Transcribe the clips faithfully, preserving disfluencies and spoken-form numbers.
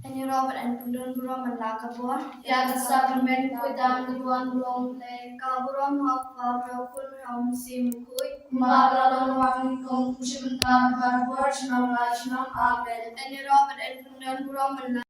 Ani robert and pundun burom man la ka bor. Ya ka sa pynben ku dang ki wan burom le ka burom ha u Kpa bad ha u Khun bad ha u Mynsiem Bakhuid. Kumba la long, wan, kong, kum, shim, ta, ba, bor, shnong, la, shnong. Amen. Ani robert and pundun burom man la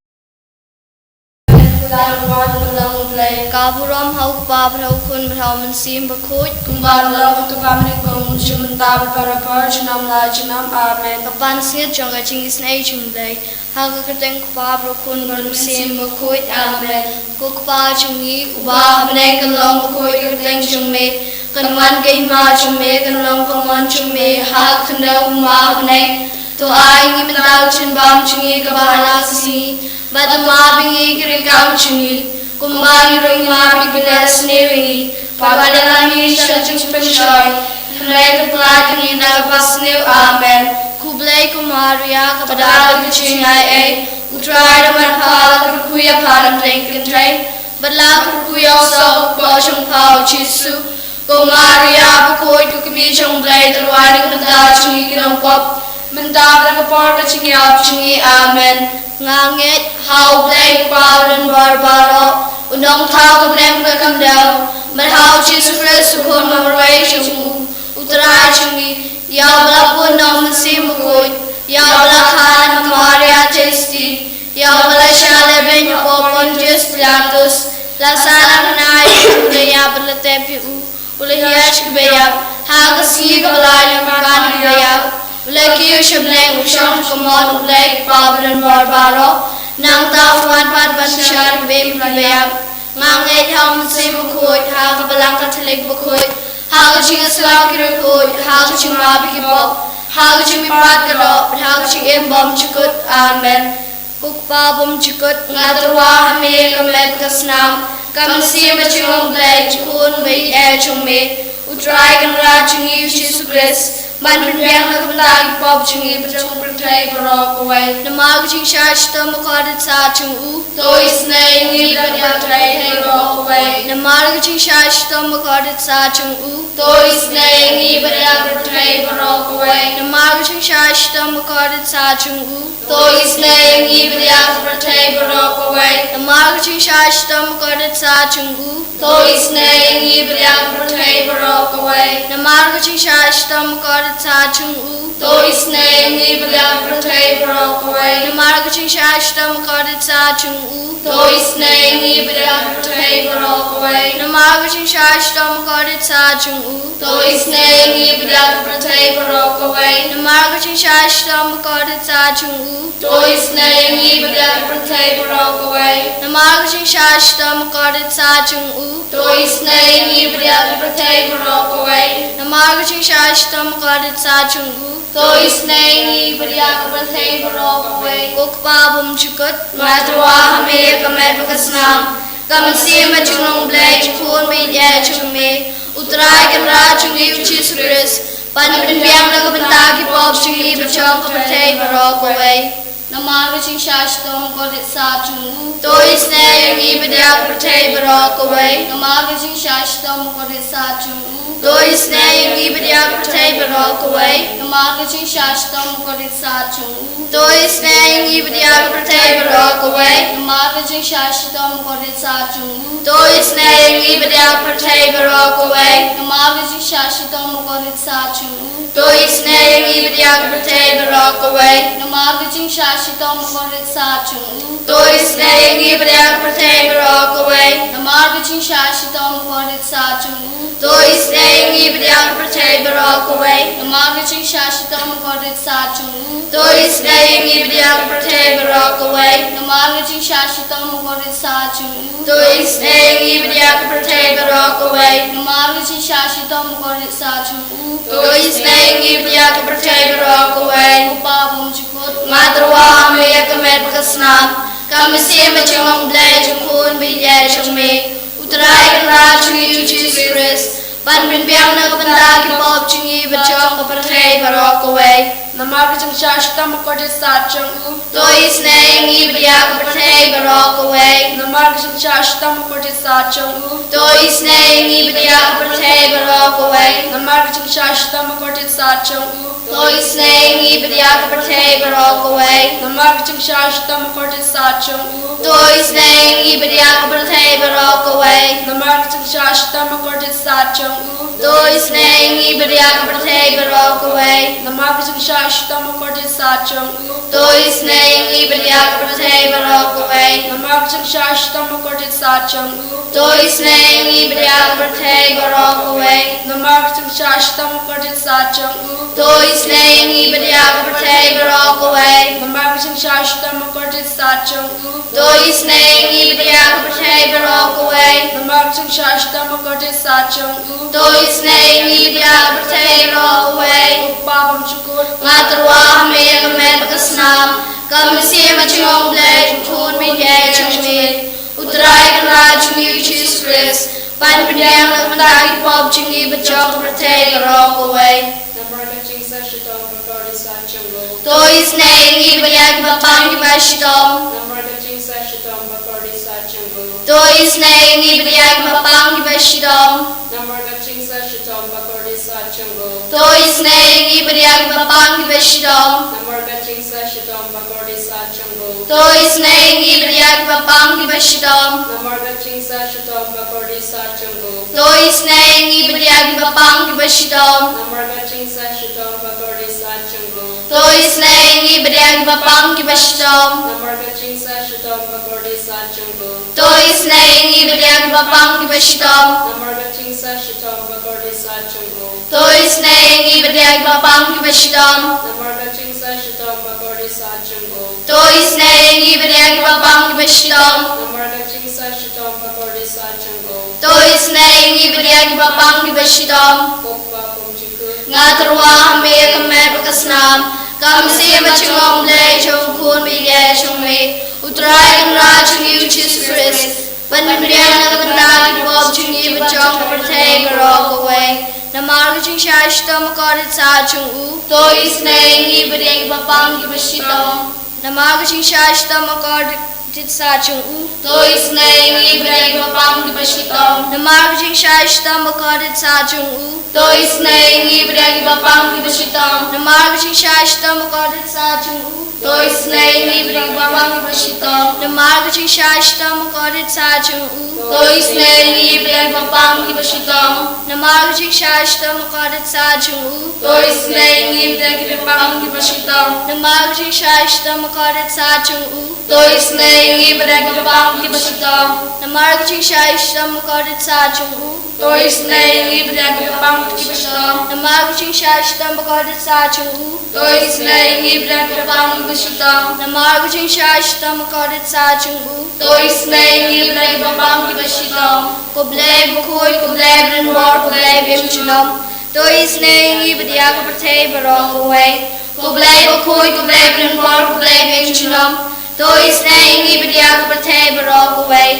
ka burom ha u Kpa bad ha u Khun bad ha u Mynsiem Bakhuid. Kumba la long ha ka bynta kong shim bynta bad barabor, junom la junom. Amen. Ka pansngiat jong ka jingisynei jong U Blei. Ha ka kyrteng u Kpa bad u Khun bad u Mynsiem Bakhuid. Amen. Ko Kpa jong ngi uba ha bneng, kan long bakhuid ka kyrteng jong me. Kan wan ka hima jong me, kan long ka mon jong me ha ka khyndew kumba ha bneng. To ai ngi mynta ka jingbam jong ngi kaba ha la ka sngi. Bad to map ïa ngi ki riewkam jong ngi, kumba ngi ruh ngi map ïa kiba la sniew ïa ngi. Bad to lam ïa ngi sha ka jingpynshoi, hynrei to pyllait ïa ngi na kaba sniew. Amen. Khublei ko Maria, kaba dap ka jingaiei, U Trai u don bad pha. La kyrkhu ïa pha na pdeng kynthei, bad la kyrkhu ïa u soh u kpoh jong pha, u Jisu. Ko Maria bakhuid, ko kmie jong U Blei, to duwai na ka bynta jong ngi ki nongpop, mynta bad ha ka por ka jingïap jong ngi. Amen. Nga ngeit ha U Blei Kpa uba don bor baroh, u Nongthaw ka bneng bad ka khyndew, bad ha u Jisu Khrist u Khun marwei jong u, U Trai jong ngi, ïa uba la pun na u Mynsiem Bakhuid, ïa uba la kha na ka Maria Theisotti, ïa uba la shah lehbeiñ hapoh Pontius Pilatus, la sahnarphna ïa u, la ïap bad la tep ïa u, u la hiar sha kiba ïap, ha ka sngi kaba lai lyngba na kiba ïap, u la kiew sha bneng, u shong ha ka mon U Blei Kpa uba don bor baroh. Nangta u wan pat ban bishar ïa kiba im kiba ïap. Nga ngeit ha u Mynsiem Bakhuid, ha ka Balang Katholik bakhuid, ha ka jingïasyllok ki riewkhuid, ha ka jingmap ïa ki pop, ha ka jingmihpat ka doh, ha ka jingim bymjukut. Amen. Ko Kpa bymjukut, nga tyrwa ha me ka met ka snam, ka mynsiem bad jinglong U Blei, u Khun baieit jong me, U Trai Kynrad jong ngi u Jisu Khrist, ban pynbiang na ka bynta ki pop jong ngi bad jong ka pyrthei baroh kawei. Namar ka jingshah shitom bakordit sah jong u, to isynei ïa ngi bad ïa ka pyrthei baroh kawei. Namar ka jingshah shitom bakordit sah jong u, to isynei ïa ngi bad ïa ka pyrthei baroh kawei. Namar ka jingshah shitom bakordit sah jong u, to isynei ïa ngi bad ïa ka pyrthei baroh kawei. Namar ka jingshah shitom bakordit sah jong u, to isynei ïa ngi bad ïa ka pyrthei baroh kawei. Namar ka jingshah shitom bakordit sah jong u, to isynei ïa ngi bad ïa ka pyrthei baroh kawei. Namar ka jingshah shitom bakordit sah jong u, to isynei ïa ngi bad ïa ka pyrthei baroh kawei. Namar ka jingshah shitom bakordit sah jong u, to isynei ïa ngi bad ïa ka pyrthei baroh kawei. Namar ka jingshah shitom bakordit sah jong u, to isynei ïa ngi bad ïa ka pyrthei baroh kawei. Namar ka jingshah shitom bakordit sah jong u, to isynei ïa ngi bad ïa ka pyrthei baroh kawei. Namar ka jingshah shitom bakordit sah jong u, to isynei ïa ngi bad ïa ka pyrthei baroh kawei. Ko Kpa bymjukut, nga tyrwa ha me ïa ka met bad ka snam, ka mynsiem bad jinglong U Blei, u Khun baieit jong me, U Trai Kynrad jong ngi u Jisu Khrist, ban pynbiang na ka bynta ki pop jong ngi bad jong ka pyrthei baroh kawei. Namar ka jingshah shitom bakordit sah jong u, to isynei ïa ngi bad ïa ka pyrthei baroh kawei. Namar ka jingshah shitom bakordit sah jong u, to isynei ïa ngi bad ïa ka pyrthei baroh kawei. Namar ka jingshah shitom bakordit sah jong u, to isynei ïa ngi bad ïa ka pyrthei baroh kawei. Namar ka jingshah shitom bakordit sah jong u, to isynei ïa ngi bad ïa ka pyrthei baroh kawei. Namar ka jingshah shitom bakordit sah jong u, to isynei ïa ngi bad ïa ka pyrthei baroh kawei. Namar ka jingshah shitom bakordit sah jong u, to isynei ïa ngi bad ïa ka pyrthei baroh kawei. Namar ka jingshah shitom bakordit sah jong u, to isynei ïa ngi bad ïa ka pyrthei baroh kawei. Namar ka jingshah shitom bakordit sah jong u, to isynei ïa ngi bad ïa ka pyrthei baroh kawei. Namar ka jingshah shitom bakordit sah jong u, to isynei ïa ngi bad ïa ka pyrthei baroh kawei. Namar ka jingshah shitom bakordit sah jong u, to isynei ïa ngi bad ïa ka pyrthei baroh kawei. Ko Kpa bymjukut, nga tyrwa ha me ïa ka met bad ka snam, ka mynsiem bad jinglong U Blei, u Khun baieit jong me, U Trai Kynrad jong ngi u Jisu Khrist, Ban pynbiang na ka bynta ki pop jong ngi bad jong ka pyrthei baroh kawei. Namar ka jingshah shitom bakordit sat jong u. To isynei ïa ngi bad ïa ka pyrthei baroh kawei. Namar ka jingshah shitom bakordit sat jong u. To isynei ïa ngi bad ïa ka pyrthei baroh kawei. Namar ka jingshah shitom bakordit sat jong u. To isynei ïa ngi bad ïa ka pyrthei baroh kawei. Namar ka jingshah shitom bakordit sat jong u. To isynei ïa ngi bad ïa ka pyrthei baroh kawei. Namar ka jingshah shitom bakordit sat jong u. To isynei ïa ngi bad ïa ka pyrthei baroh kawei. Namar ka jingshah shitom bakordit sat jong u. To isynei ïa ngi bad ïa ka pyrthei baroh kawei. Namar ka jingshah shitom bakordit sat jong u. To isynei ïa ngi bad ïa ka pyrthei baroh kawei. Namar ka jingshah shitom bakordit sat jong u. To isynei ïa ngi bad ïa ka pyrthei baroh kawei. Namar ka jingshah shitom bakordit sat jong u. To isynei ïa ngi bad ïa ka pyrthei baroh kawei. Namar ka jingshah shitom bakordit sat jong u. To isynei ïa ngi bad ïa ka pyrthei baroh kawei. Ko Pa bymjukut. Nga tyrwa ha me ïa ka met bad ka snam. Ka mynsiem bajngi jong U Blei, jong U Khun baieit jong me, U Trai Kynrad jong ngi U Jisu Khrist, ban pynbiang na ka bynta ki pop jong ngi bad jong ka pyrthei baroh kawei. Namar ka jingshah shitom bakordit sat jong u. To isynei ïa ngi bad ïa kiba pang kiba shitom. Namar ka jingshah shitom bakordit sat jong u. To isynei ïa ngi bad ïa kiba pang kiba shitom. Namar ka jingshah shitom bakordit sat jong u. To isynei ïa ngi bad ïa kiba pang kiba shitom. Namar ka jingshah shitom bakordit sat jong u. To isynei ïa ngi bad ïa kiba pang kiba shitom. Namar ka jingshah shitom bakordit sat jong u. To isynei ïa ngi bad ïa kiba pang kiba shitom. Namar ka jingshah shitom bakordit sat jong u. To isynei ïa ngi bad ïa kiba pang kiba shitom. Namar ka jingshah shitom bakordit sat jong u. To isynei ïa ngi bad ïa kiba pang kiba shitom. Namar ka jingshah shitom bakordit sat jong u. To isynei ïa ngi bad ïa kiba pang kiba shitom. Namar ka jingshah shitom bakordit sat jong u. To isynei ïa ngi bad ïa kiba pang kiba shitom. Namar ka jingshah shitom bakordit sat jong u. To isynei ïa ngi bad ïa kiba pang kiba shitom. Ko Pa bymjukut. Nga tyrwa ha me ïa ka met bad ka snam. Ka mynsiem bajngi jong U Blei, jong U Khun baieit jong me, U Trai Kynrad jong ngi U Jisu Khrist, ban pynbiang na ka bynta ki pop jong ngi bad jong ka pyrthei baroh kawei. Namar ka jingshah shitom bakordit sat jong u. To isynei ïa ngi bad ïa kiba pang kiba shitom. Namar ka jingshah shitom bakordit sat jong u. To isynei ïa ngi bad ïa kiba pang kiba shitom. Namar ka jingshah shitom bakordit sat jong u. To isynei ïa ngi bad ïa kiba pang kiba shitom. Namar ka jingshah shitom bakordit sat jong u. To isynei ïa ngi bad ïa kiba pang kiba shitom. Namar ka jingshah shitom bakordit sat jong u. To isynei ïa ngi bad ïa kiba pang kiba shitom. Namar ka jingshah shitom bakordit sat jong u. To isynei ïa ngi bad ïa kiba pang kiba shitom. Namar ka jingshah shitom bakordit sat jong u. To isynei ïa ngi bad ïa kiba pang kiba shitom. Namar ka jingshah shitom bakordit sat jong u. To isynei ïa ngi bad ïa kiba pang kiba shitom. Namar ka jingshah shitom bakordit sat jong u. To isynei ïa ngi bad ïa kiba pang kiba shitom. Namar ka jingshah shitom bakordit sat jong u. To isynei ïa ngi bad ïa kiba pang kiba shitom. Ko Blei bakhuid, ko Blei barim bor, ko Blei bym junom. To isynei ïa ngi bad ïa ka pyrthei baroh kawei. Ko Blei bakhuid, ko Blei barim bor, ko Blei bym junom. To isynei ïa ngi bad ïa ka pyrthei baroh kawei.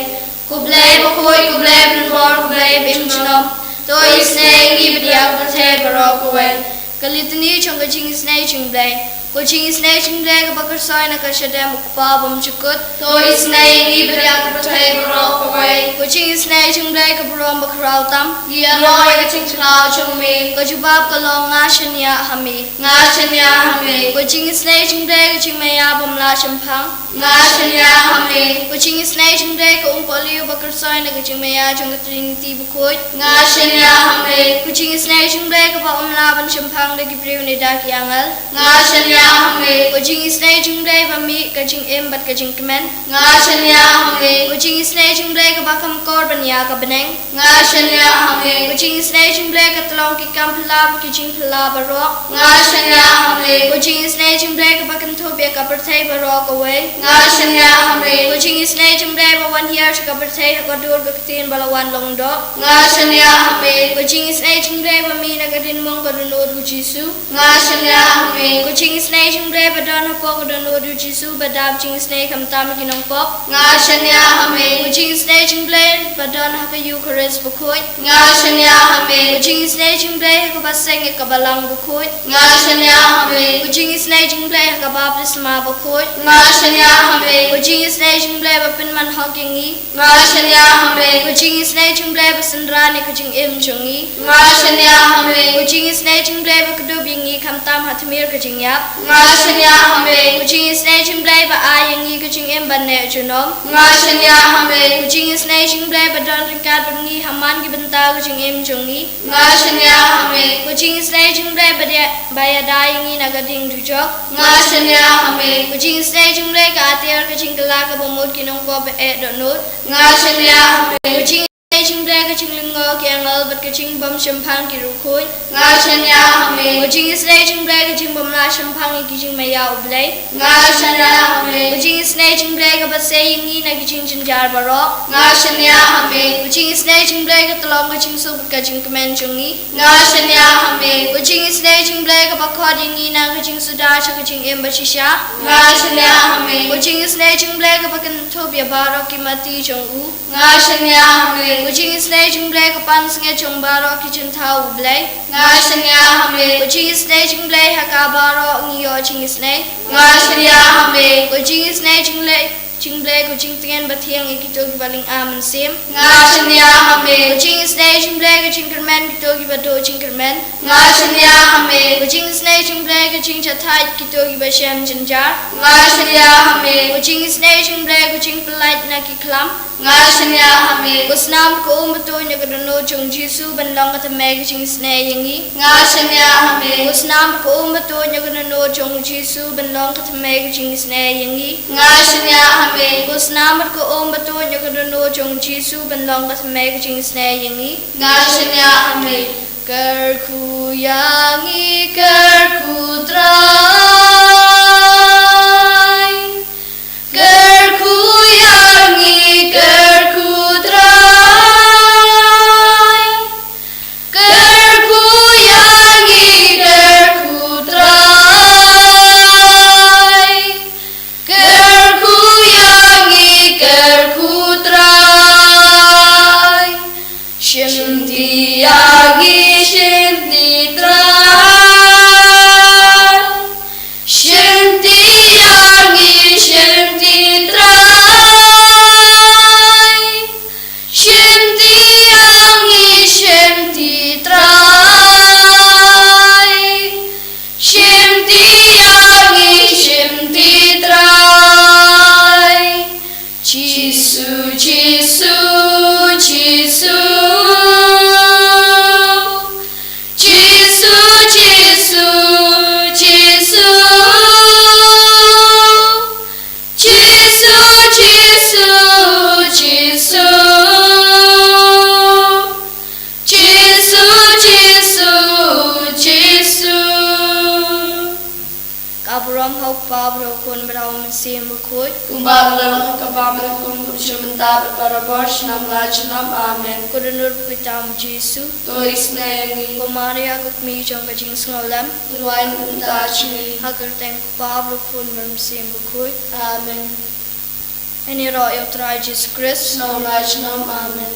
Ko Blei bakhuid, ko Blei barim bor, ko Blei bym junom. To isynei ïa ngi bad ïa ka pyrthei baroh kawei. Ka litany jong ka jingisynei jong U Blei. Ko jingisynei jong U Blei kaba kyrsoi na ka shadem U Kpa bymjukut. To isynei ïa ngi bad ïa ka pyrthei baroh kawei. Ko jingisynei jong U Blei ka burom bakhraw tam. Ïaroh ïa ka jingkhlaw jong me. Ka jubab ka long nga shaniah ha me. Nga shaniah ha me. Ko jingisynei jong U Blei ka jingmaïa bym lah shemphang. Nga shaniah ha me. Ko jingisynei jong U Blei ka umpohliew ba kyrsoi na ka jingmaïa jong ka Trinity bakhuid. Nga shaniah ha me. Ko jingisynei jong U Blei kaba ym lah ban shemphang da ki briew ne da ki angel. Nga shaniah ha me. Ko jingisynei jong U Blei ba mih ka jingim bad ka jingkmen. Nga shaniah ha me. Ko jingisynei jong U Blei kaba kham kor ban ïa ka bneng. Nga shaniah ha me. Ko jingisynei jong U Blei ka tyllong ki kam phylla bad ki jingphylla baroh. Nga shaniah ha me. Ko jingisynei jong U Blei kaba kynthup ïa ka pyrthei baroh kawei. Nga shaniah ha me. Ko jingisynei jong U Blei ba wan hiar sha ka pyrthei ha ka dur ka ktien ba la wan long doh. Nga shaniah ha me. Ko jingisynei jong U Blei ba mih na ka diengphna ka dohnud U Jisu. Nga shaniah ha me. Ko jingisynei Jingisynei jong U Blei ba don hapoh ka dohnud U Jisu ba dap jingisynei khamtam ïa ki nongpop. Nga shaniah ha me. Ka jingisynei jong U Blei ba don ha ka Eukharist bakhuid. Nga shaniah ha me. Ka jingisynei jong U Blei ha kaba seng ïa ka Balang bakhuid. Nga shaniah ha me. Ka jingisynei jong U Blei ha ka baptisma bakhuid. Nga shaniah ha me. Ka jingisynei jong U Blei ba pynman hok ïa ngi. Nga shaniah ha me. Ka jingisynei jong U Blei ba synran ïa ka jingim jong ngi. Nga shaniah ha me. Ka jingisynei jong U Blei ba kdup ïa ngi khamtam ha tmier ka jingïap. Nga shaniah ha me. Ka jingisynei jong U Blei ba ai ïa ngi ka jingim ban neh junom. Nga shaniah ha me. Ka jingisynei jong U Blei ba don ryngkat bad ngi ha man ki bynta ka jingim jong ngi. Nga shaniah ha me. Ka jingisynei jong U Blei ba ïada ïa ngi na ka ding dujok. Nga shaniah ha me. Ka jingisynei jong U Blei ka atiar ka jingkylla kaba mut ki nongpop ba eh dohnud. Nga shaniah ha me. Ka jingisynei jong U Blei ka jinglyngngoh ki angel bad ka jingbym shemphang ki riewkhuid. Nga shaniah ha me. Ka jingisynei jong U Blei ka jingbym lah shemphang ïa ki jingmaïa U Blei. Nga shaniah ha me. Ka jingisynei jong U Blei kaba sei ïa ngi na ki jingjynjar baroh. Nga shaniah ha me. Ka jingisynei jong U Blei ka tyllong ka jingsuk bad ka jingkmen jong ngi. Nga shaniah ha me. Ka jingisynei jong U Blei kaba khot ïa ngi na ka jingsuda sha ka jingim bashisha. Nga shaniah ha me. Ka jingisynei jong U Blei kaba kynthup ïa baroh ki mati jong u. Nga shaniah ha me. Ka jingisynei jong U Blei ka pansngiat jong baroh ki jingthaw U Blei. Nga shaniah ha me. Ka jingisynei jong U Blei ha ka baroh ngi ïoh jingisynei. Nga shaniah ha me. Ka jingisynei jong U Blei, jong U Blei ka jingtngen bathiang ïa kito kiba lynga mynsiem. Nga shaniah ha me. Ka jingisynei jong U Blei ka jingkyrmen kito kiba duh jingkyrmen. Nga shaniah ha me. Ka jingisynei jong U Blei ka jingjahthait kito kiba shem jynjar. Nga shaniah ha me. Ka jingisynei jong U Blei ka jingpyllait na ki khlam. Nga shaniah ha me. Ka snam ka um bad ka tuid na ka dohnud jong U Jisu ban long ka thymmai ka jingisynei ïa ngi. Nga shaniah ha me. Ka snam ka um bad ka tuid na ka dohnud jong U Jisu ban long ka thymmai ka jingisynei ïa ngi. Nga shaniah ha me. Ka snam bad ka um bad ka tuid na ka dohnud jong U Jisu ban long ka thymmai ka jingisynei ïa ngi. Nga shaniah ha me. Kyrkhu ïa ngi, kyrkhu Trai. Kyrkhu ïa ngi, kyrkhu Trai. Kyrkhu ïa ngi, kyrkhu Trai. Kyrkhu ïa ngi, kyrkhu Trai. Shimti ïa ngi, shimti Trai. Shimti ïa ngi, shimti Trai. Shimti ïa ngi, shimti Trai. Shimti ïa ngi, shimti Trai. Jisu, Jisu, Jisu. Jisu, Jisu, Jisu. Jisu, Jisu, Jisu. Jisu, Jisu, Jisu. Ka burom ha U Kpa bad ha U Khun bad ha U Mynsiem Bakhuid. Kumba ka la long ha ka bymman, kum kum sha mynta bad barabor sha nam la junom. Amen. Ko dohnud bakhuid tam Jisu. To isynei ïa ngi. Ko Maria ka kmie jong ka jingsngewlem. Duwai na ka bynta jong ngi. Ha ka kyrteng U Kpa bad U Khun bad U Mynsiem Bakhuid. Amen. Ngin ïaroh ïa U Trai Jisu Khrist. Sha nam la junom. Amen.